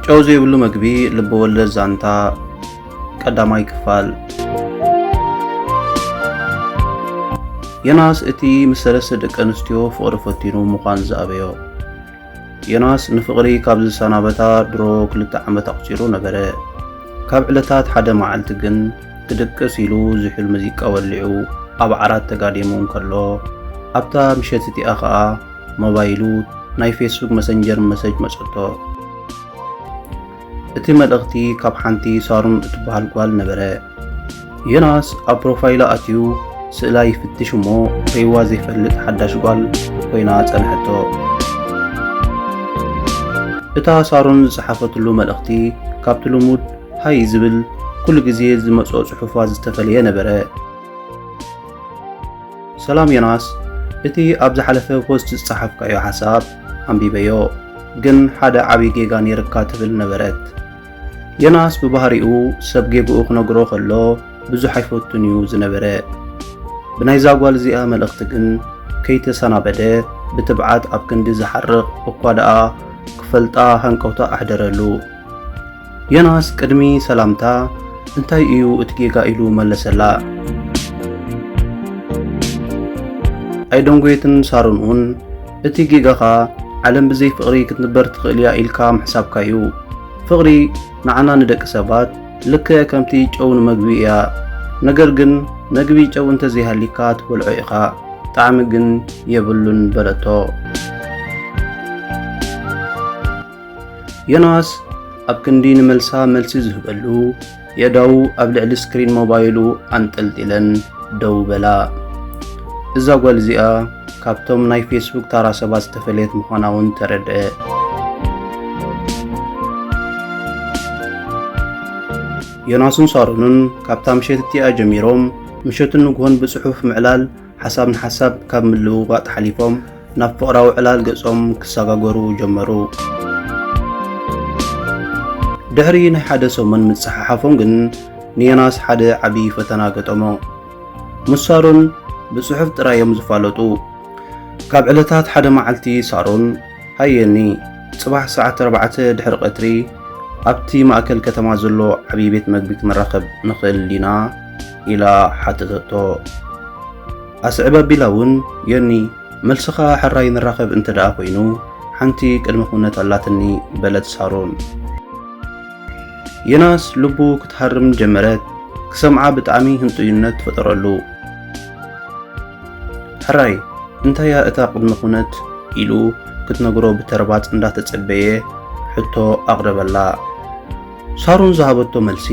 ጨው ዘይብሉ መግቢ፣ ልበ ወለድ ዛንታ፣ ቀዳማይ ክፋል። ዮናስ እቲ ምስ ሰለስተ ደቂ ኣንስትዮ ፍቕሪ ፈቲኑ ምዃን ዝኣበዮ። ዮናስ ንፍቕሪ ካብ ዝሰናበታ ድሮ ክልተ ዓመት ኣቑጺሩ ነበረ። ካብ ዕለታት ሓደ መዓልቲ ግን ክድቅስ ኢሉ ዝሑል ሙዚቃ ወሊዑ ኣብ ዓራት ተጋዲሙ እንከሎ፣ ኣብታ ምሸት እቲኣ ኸኣ ሞባይሉ ናይ ፌስቡክ መሰንጀር መሰጅ መጸቶ። እቲ መልእኽቲ ካብ ሓንቲ ሳሮን እትበሃል ጓል ነበረ። ዮናስ ኣብ ፕሮፋይላ ኣትዩ ስእላ ይፍትሽ እሞ ርእይዋ ዘይፈልጥ ሓዳሽ ጓል ኮይና ጸንሐቶ። እታ ሳሮን ዝጸሓፈትሉ መልእኽቲ ካብቲ ልሙድ ሃይ ዝብል ኩሉ ግዜ ዝመጾ ጽሑፋት ዝተፈለየ ነበረ። ሰላም ዮናስ፣ እቲ ኣብ ዝሓለፈ ፖስት ዝጸሓፍካዮ ሓሳብ ኣንቢበዮ፣ ግን ሓደ ዓቢ ጌጋ ነይርካ ትብል ነበረት። ዮናስ ብባህሪኡ ሰብ ጌግኡ ክነግሮ ከሎ ብዙሕ ኣይፈቱን እዩ ዝነበረ። ብናይዛ ጓል እዚኣ መልእኽቲ ግን ከይተሰናበደ ብትብዓት ኣብ ክንዲ ዝሓርቕ እኳ ደኣ ክፈልጣ ሃንቀውታ ኣሕደረሉ። ዮናስ ቅድሚ ሰላምታ፣ "እንታይ እዩ እቲ ጌጋ?" ኢሉ መለሰላ። ኣይደንጎየትን ሳሮን እውን፣ "እቲ ጌጋኻ ዓለም ብዘይ ፍቕሪ ክትንበር ትኽእል እያ ኢልካ ምሕሳብካ እዩ። ፍቕሪ ንዓና ንደቂ ሰባት ልክዕ ከምቲ ጨው ንመግቢ እያ። ነገር ግን መግቢ ጨው እንተዘይሃሊካ ትበልዖ ኢኻ፣ ጣዕሚ ግን የብሉን" በለቶ። ዮናስ ኣብ ክንዲ ንመልሳ መልሲ ዝህበሉ፣ የእዳዉ ኣብ ልዕሊ ስክሪን ሞባይሉ ኣንጠልጢለን ደው በላ። እዛ ጓል እዚኣ ካብቶም ናይ ፌስቡክ ታራ ሰባት ዝተፈለየት ምዃና እውን ተረድአ። ዮናስን ሳሮንን ካብታ ምሸት እቲኣ ጀሚሮም ምሸትን ንግሆን ብጽሑፍ ምዕላል፣ ሓሳብ ንሓሳብ ካብ ምልውዋጥ ሓሊፎም ናብ ፍቕራዊ ዕላል ገጾም ክሰጋገሩ ጀመሩ። ድሕሪ ናይ ሓደ ሰሙን ምጽሓሓፎም ግን ንዮናስ ሓደ ዓቢ ፈተና ገጠሞ። ምስ ሳሮን ብጽሑፍ ጥራይ እዮም ዝፋለጡ። ካብ ዕለታት ሓደ መዓልቲ ሳሮን፣ "ሃየኒ፣ ጽባሕ ሰዓት ኣርባዕተ ድሕሪ ቀትሪ ኣብቲ ማእከል ከተማ ዘሎ ዓቢ ቤት መግቢ ክንራኸብ ንኽእል ዲና?" ኢላ ሓተተቶ። ኣስዕብ ኣቢላ እውን፣ "ዮኒ፣ መልስኻ ሕራይ ንራኸብ እንተ ደኣ ኮይኑ፣ ሓንቲ ቅድመ ኩነት ኣላትኒ" በለት ሳሮን። ዮናስ ልቡ ክትሃርም ጀመረት። ክሰምዓ ብጣዕሚ ህንጡይነት ፈጠረሉ። "ሕራይ፣ እንታይ እያ እታ ቅድመ ኩነት?" ኢሉ ክትነግሮ ብተርባጽ እንዳተጸበየ ሕቶ ኣቕረበላ። ሳሮን ዝሃበቶ መልሲ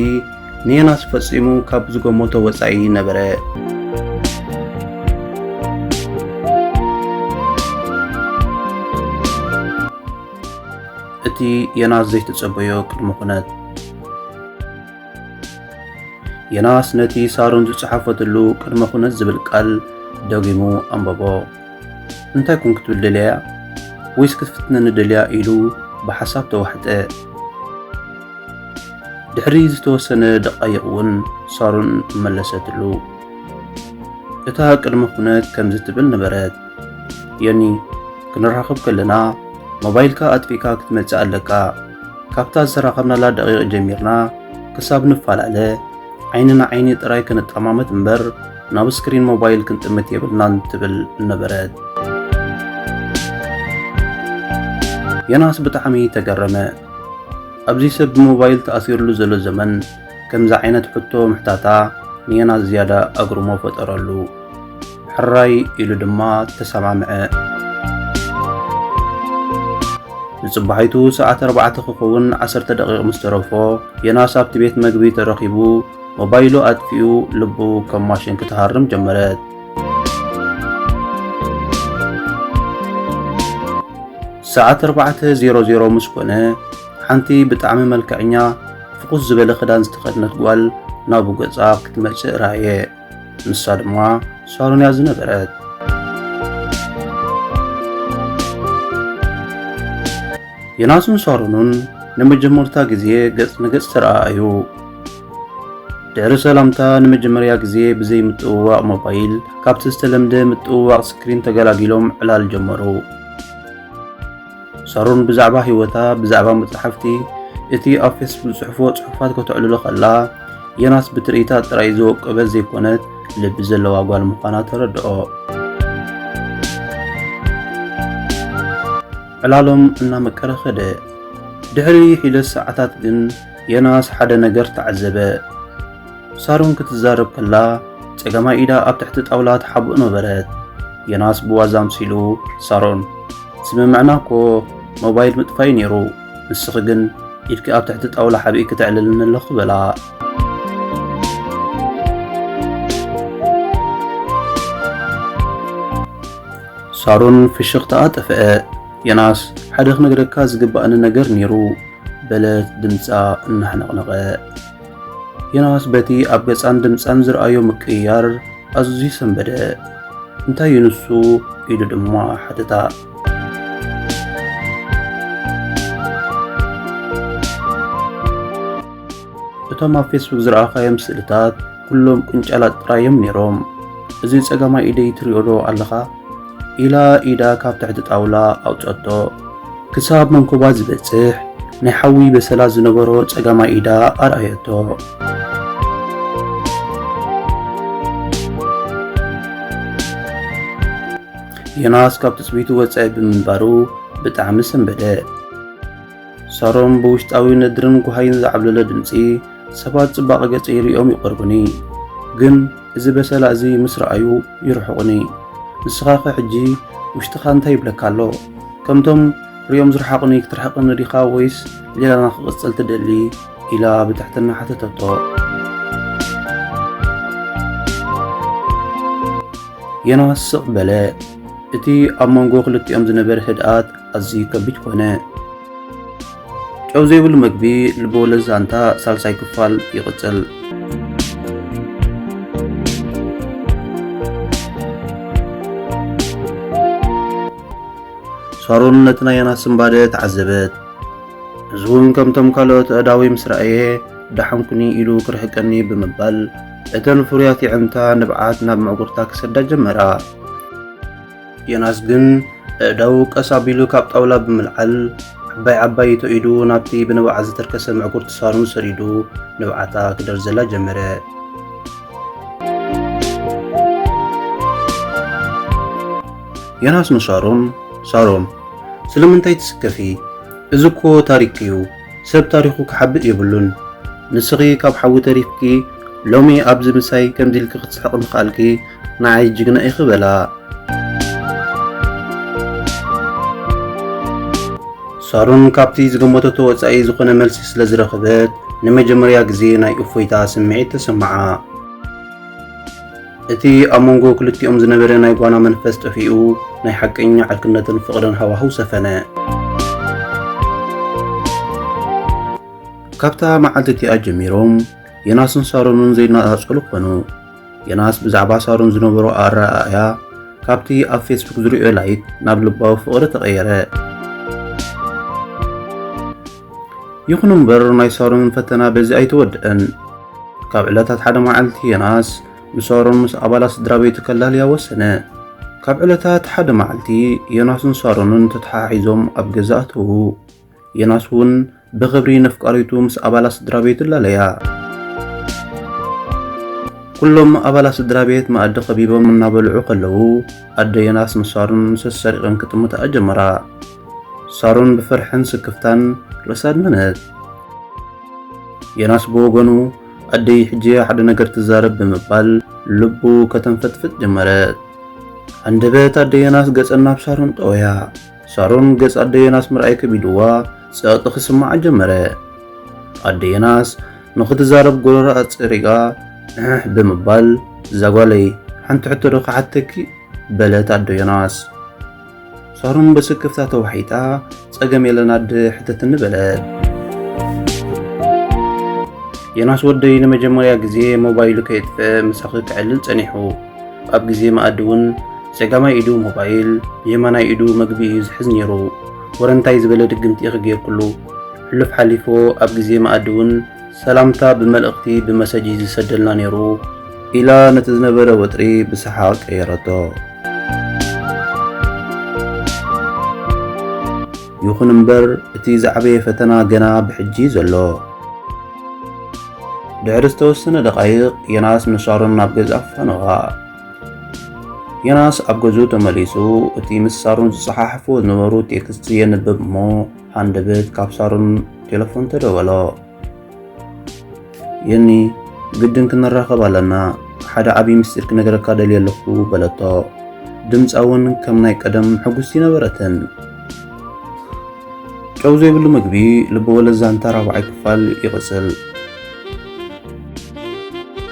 ንዮናስ ፈጺሙ ካብ ዝገመቶ ወጻኢ ነበረ። እቲ ዮናስ ዘይተጸበዮ ቅድመ ኩነት። ዮናስ ነቲ ሳሮን ዝጸሓፈትሉ ቅድመ ኩነት ዝብል ቃል ደጊሙ ኣንበቦ። "እንታይ ኮን ክትብል ደልያ እያ? ወይስ ክትፍትነኒ ደልያ?" ኢሉ ብሓሳብ ተዋሕጠ። ድሕሪ ዝተወሰነ ደቓይቕ እውን ሳሮን መለሰትሉ። እታ ቅድመ ኩነት ከምዚ ትብል ነበረት፣ "ዮኒ፣ ክንራኸብ ከለና ሞባይልካ ኣጥፊእካ ክትመጽእ ኣለካ። ካብታ ዝተራኸብናላ ደቒቕ ጀሚርና ክሳብ ንፈላለ፣ ዓይኒ ንዓይኒ ጥራይ ክንጠማመት እምበር ናብ ስክሪን ሞባይል ክንጥምት የብልናን" ትብል ነበረት። ዮናስ ብጣዕሚ ተገረመ። ኣብዚ ሰብ ብሞባይል ተኣሲሩሉ ዘሎ ዘመን፣ ከምዚ ዓይነት ሕቶ ምሕታታ ንዮናስ ዝያዳ ኣግርሞ ፈጠረሉ። ሕራይ ኢሉ ድማ ተሰማምዐ። ንጽባሒቱ ሰዓት ኣርባዕተ ክኸውን ዓሰርተ ደቂቕ ምስ ተረፎ፣ ዮናስ ኣብቲ ቤት መግቢ ተረኺቡ፣ ሞባይሉ ኣጥፊኡ፣ ልቡ ከም ማሽን ክትሃርም ጀመረት። ሰዓት ኣርባዕተ ዜሮ ዜሮ ምስ ኮነ፣ ሓንቲ ብጣዕሚ መልክዐኛ፣ ፍኹስ ዝበለ ክዳን ዝተኸድነት ጓል ናብኡ ገጻ ክትመጽእ ረኣየ። ንሳ ድማ ሳሮን እያ ዝነበረት። ዮናስን ሳሮንን ንመጀመርታ ግዜ ገጽ ንገጽ ተረኣኣዩ። ድሕሪ ሰላምታ ንመጀመርያ ግዜ ብዘይ ምጥውዋቕ ሞባይል፣ ካብቲ ዝተለምደ ምጥውዋቕ ስክሪን ተገላጊሎም ዕላል ጀመሩ። ሳሮን ብዛዕባ ህይወታ፣ ብዛዕባ መጻሕፍቲ፣ እቲ ኣብ ፌስቡክ ዝጽሕፎ ጽሑፋት ከተዕልሎ ከላ፣ ዮናስ ብትርኢታ ጥራይ ዝወቀበት ዘይኮነት፣ ልቢ ዘለዋ ጓል ምዃና ተረድኦ። ዕላሎም እናመቀረ ከደ። ድሕሪ ሒደት ሰዓታት ግን፣ ዮናስ ሓደ ነገር ተዓዘበ። ሳሮን ክትዛረብ ከላ፣ ጸጋማይ ኢዳ ኣብ ትሕቲ ጣውላ ትሓብእ ነበረት። ዮናስ ብዋዛ ኣምሲሉ፣ ሳሮን፣ ስምምዕና እኮ ሞባይል ምጥፋይ ነይሩ፣ ንስኺ ግን ኢድኪ ኣብ ትሕቲ ጣውላ ሓቢእኪ ተዕልልኒ ኣለኺ፣ በላ። ሳሮን ፍሽኽታኣ ጠፍአ። ዮናስ፣ ሓደ ክነግረካ ዝግባእኒ ነገር ነይሩ፣ በለት ድምጻ እናሕነቕነቐ። ዮናስ በቲ ኣብ ገጻን ድምጻን ዝረኣዮ ምቅይያር ኣዝዩ ሰንበደ። "እንታይ እዩ ንሱ?" ኢሉ ድማ ሓተታ። "እቶም ኣብ ፌስቡክ ዝረኣኻዮም ስእልታት ኩሎም ቅንጫላት ጥራይ እዮም ነይሮም። እዚ ጸጋማይ ኢደይ ትሪኦ ዶ ኣለኻ?" ኢላ ኢዳ ካብ ትሕቲ ጣውላ ኣውጸቶ። ክሳብ መንኮባ ዝበጽሕ ናይ ሓዊ በሰላ ዝነበሮ ጸጋማይ ኢዳ ኣርኣየቶ። ዮናስ ካብ ትጽቢቱ ወጻኢ ብምንባሩ ብጣዕሚ ሰንበደ። ሳሮን ብውሽጣዊ ነድርን ጓሃይን ዝዓብለለ ድምጺ፣ "ሰባት ጽባቐ ገጸይ ሪኦም ይቐርቡኒ፣ ግን እዚ በሰላ እዚ ምስ ረኣዩ ይርሕቑኒ። ንስኻኸ ሕጂ ውሽጥኻ እንታይ ይብለካ ኣሎ? ከምቶም ሪኦም ዝረሓቑኒ ክትርሕቕኒ ዲኻ ወይስ ሌላና ክቕጽል ትደሊ?" ኢላ ብትሕትና ሓተተቶ። ዮናስ ስቕ በለ። እቲ ኣብ መንጎ ክልቲኦም ዝነበረ ህድኣት ኣዝዩ ከቢድ ኮነ። ጨው ዘይብሉ መግቢ፣ ልበወለድ ዛንታ ሳልሳይ ክፋል ይቕጽል። ሳሮን ነቲ ናይ ዮናስ ስንባደ ተዓዘበት። እዚ እውን ከምቶም ካልኦት ኣእዳወይ ምስ ረኣየ፣ "ደሓን ኩኒ" ኢሉ ክርሕቀኒ ብምባል፣ እተን ፍሩያት የዕንታ ንብዓት ናብ ምዕጉርታ ክሰዳ ጀመራ። ዮናስ ግን ኣእዳዉ ቀስ ኣቢሉ ካብ ጣውላ ብምልዓል፣ ዓባይ ዓባይ ኢቶ ኢዱ ናብቲ ብንብዓት ዝተርከሰ ምዕጉርቲ ሳሮን ሰዲዱ፣ ንብዓታ ክደርዘላ ጀመረ። ዮናስ ንሳሮን፣ "ሳሮን፣ ስለምንታይ ትስከፊ? እዚ እኮ ታሪክ እዩ። ሰብ ታሪኹ ክሓብእ የብሉን። ንስኺ ካብ ሓዊ ተሪፍኪ፣ ሎሚ ኣብዚ ምሳይ ከምዚ ኢልኪ ክትስሕቂ ምኽኣልኪ፣ ንዓይ ጅግና ኢኺ" በላ። ሳሮን ካብቲ ዝገመተቶ ወጻኢ ዝኾነ መልሲ ስለ ዝረኸበት፣ ንመጀመርያ ግዜ ናይ እፎይታ ስምዒት ተሰምዓ። እቲ ኣብ መንጎ ክልቲኦም ዝነበረ ናይ ጓና መንፈስ ጠፊኡ፣ ናይ ሓቀኛ ዕርክነትን ፍቕርን ሃዋህው ሰፈነ። ካብታ መዓልቲ እቲኣ ጀሚሮም፣ ዮናስን ሳሮንን ዘይነጻጸሉ ኮኑ። ዮናስ ብዛዕባ ሳሮን ዝነበሮ ኣረኣእያ፣ ካብቲ ኣብ ፌስቡክ ዝርእዮ ላይክ ናብ ልባዊ ፍቕሪ ተቐየረ። ይኹን እምበር፣ ናይ ሳሮን ፈተና በዚ ኣይተወድአን። ካብ ዕለታት ሓደ መዓልቲ፣ ዮናስ ንሳሮን ምስ ኣባላት ስድራ ቤቱ ከላልያ ወሰነ። ካብ ዕለታት ሓደ መዓልቲ፣ ዮናስን ሳሮንን ተተሓሒዞም ኣብ ገዛ ኣተዉ። ዮናስ እውን ብኽብሪ ነፍቃሪቱ ምስ ኣባላት ስድራ ቤቱ ላለያ። ኩሎም ኣባላት ስድራ ቤት መኣዲ ከቢቦም እናበልዑ ከለዉ፣ ኣደ ዮናስ ንሳሮን ሰሰሪቐን ክጥምታ ጀመራ። ሳሮን ብፍርሕን ስክፍታን ርእሳ ኣድነነት። ዮናስ ብወገኑ፣ "ኣደይ ሕጂ ሓደ ነገር ትዛረብ" ብምባል ልቡ ከተንፈጥፍጥ ጀመረት። ኣንደበት ኣደ ዮናስ ገጸን ናብ ሳሮን ጠወያ። ሳሮን ገጽ ኣደ ዮናስ ምርኣይ ከቢድዋ፣ ጸቕጢ ክስምዓ ጀመረ። ኣደ ዮናስ ንኽትዛረብ ጎረሮኣ ጸሪጋ፣ "እሕ" ብምባል፣ "እዛ ጓለይ፣ ሓንቲ ሕቶ ዶ ክሓተኪ?" በለት ኣደ ዮናስ። ሳሮን ብስክፍታ ተዋሒጣ፣ "ጸገም የለን ኣደ፣ ሕተትኒ" በለት። ዮናስ ወደይ ንመጀመርያ ግዜ ሞባይሉ ከየጥፍአ ምሳኺ ክዕልል ጸኒሑ። ኣብ ግዜ መኣዲ እውን ጸጋማይ ኢዱ ሞባይል፣ ብየማናይ ኢዱ መግቢ እዩ ዝሕዝ ነይሩ። ወረ እንታይ ዝበለ ድግምቲ ኢኺ ጌርክሉ? ሕሉፍ ሓሊፉ ኣብ ግዜ መኣዲ እውን ሰላምታ ብመልእኽቲ ብመሰጅ እዩ ዝሰደልና ነይሩ፣ ኢላ ነቲ ዝነበረ ወጥሪ ብሰሓቕ ቀየረቶ። ይኹን እምበር፣ እቲ ዝዓበየ ፈተና ገና ብሕጂ ዘሎ። ድሕሪ ዝተወሰነ ደቓይቕ፣ ዮናስ ንሳሮን ናብ ገዝኣ ኣፋነዋ። ዮናስ ኣብ ገዝኡ ተመሊሱ፣ እቲ ምስ ሳሮን ዝጸሓሕፍዎ ዝነበሩ ቴክስት የንብብ እሞ፣ ሃንደበት ካብ ሳሮን ቴሌፎን ተደወሎ። የኒ፣ ግድን ክንራኸብ ኣለና፣ ሓደ ዓብዪ ምስጢር ክነግረካ ደልየ ኣለኹ በለቶ። ድምጻ እውን ከም ናይ ቀደም ሕጉስቲ ነበረትን። ጨው ዘይብሉ ምግቢ ልበ ወለድ ዛንታ ራብዓይ ክፋል ይቕጽል።